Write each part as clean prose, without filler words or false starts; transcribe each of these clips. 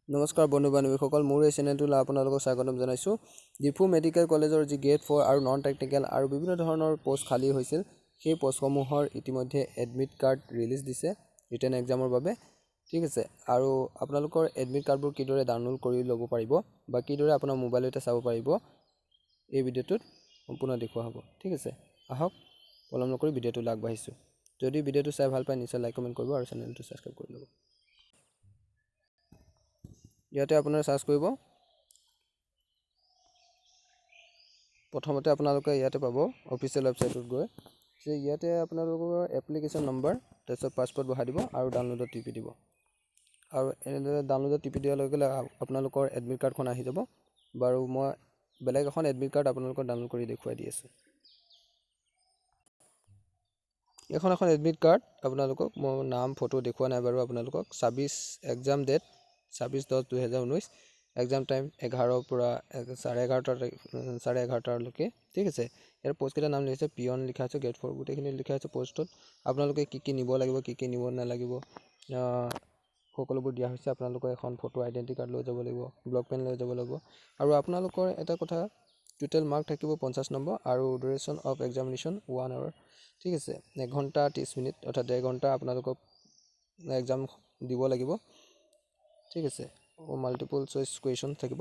নমস্কাৰ বন্ধু বান্ধৱীসকল, মোৰ এই চেনেলটোলৈ আপোনালোকক স্বাগতম জনাইছোঁ। ডিফু মেডিকেল কলেজৰ যি গ্ৰেড 4 আৰু নন টেকনিকেল আৰু বিভিন্ন ধৰণৰ পষ্ট খালী হৈছিল, সেই পষ্টসমূহৰ ইতিমধ্যে এডমিট কাৰ্ড ৰিলিজ দিছে ৰিটেন এক্সামৰ বাবে। ঠিক আছে, আৰু আপোনালোকৰ এডমিট কাৰ্ডবোৰ কিদৰে ডাউনলোড কৰি ল'ব পাৰিব বা কিদৰে আপোনাৰ মোবাইলতে চাব পাৰিব, এই ভিডিঅ'টোত সম্পূৰ্ণ দেখুওৱা হ'ব। ঠিক আছে, আহক পলম নকৰি ভিডিঅ'টোলৈ আগবাঢ়িছোঁ। যদি ভিডিঅ'টো চাই ভাল পায়, নিশ্চয় লাইক, কমেণ্ট কৰিব আৰু চেনেলটো ছাবস্ক্ৰাইব কৰি ল'ব। ইয়াতে আপোনাৰ চাৰ্চ কৰিব, প্ৰথমতে আপোনালোকে ইয়াতে পাব অফিচিয়েল ৱেবছাইটত গৈ যে ইয়াতে আপোনালোকৰ এপ্লিকেশ্যন নম্বৰ, তাৰপিছত পাছপৰ্ট বহাই দিব আৰু ডাউনলোডত টিপি দিব। আৰু এনেদৰে ডাউনলোডত টিপি দিয়াৰ লগে লগে আপোনালোকৰ এডমিট কাৰ্ডখন আহি যাব। বাৰু, মই বেলেগ এখন এডমিট কাৰ্ড আপোনালোকক ডাউনলোড কৰি দেখুৱাই দি আছোঁ। এইখন এখন এডমিট কাৰ্ড, আপোনালোকক মই নাম ফটো দেখুওৱা নাই বাৰু আপোনালোকক। 26 এক্সাম ডেট 26/10/2019, এক্সাম টাইম 11ৰ পৰা 11:30, 11:30লৈকে। ঠিক আছে, ইয়াৰ পষ্টকেইটাৰ নাম লিখিছে, পিয়ন লিখা আছে, গ্ৰেড 4 গোটেইখিনি লিখা আছে। পষ্টত আপোনালোকে কি কি নিব লাগিব, কি কি নিব নালাগিব, সকলোবোৰ দিয়া হৈছে। আপোনালোকৰ এখন ফটো আইডেণ্টি কাৰ্ড লৈ যাব লাগিব, ব্লক পেন লৈ যাব লাগিব। আৰু আপোনালোকৰ এটা কথা, টোটেল মাৰ্ক থাকিব 50 নম্বৰ আৰু ডিউৰেশ্যন অফ এক্সামিনেশ্যন 1 আৱাৰ। ঠিক আছে, 1 ঘণ্টা 30 মিনিট, অৰ্থাৎ ডেৰ ঘণ্টা আপোনালোকক এক্সাম দিব লাগিব। ঠিক আছে, মাল্টিপল চইচ কুৱেশ্যন থাকিব।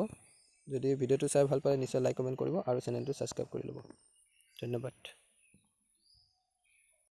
যদি ভিডিঅ'টো চাই ভাল পালে, নিশ্চয় লাইক, কমেণ্ট কৰিব আৰু চেনেলটো ছাবস্ক্ৰাইব কৰি ল'ব। ধন্যবাদ।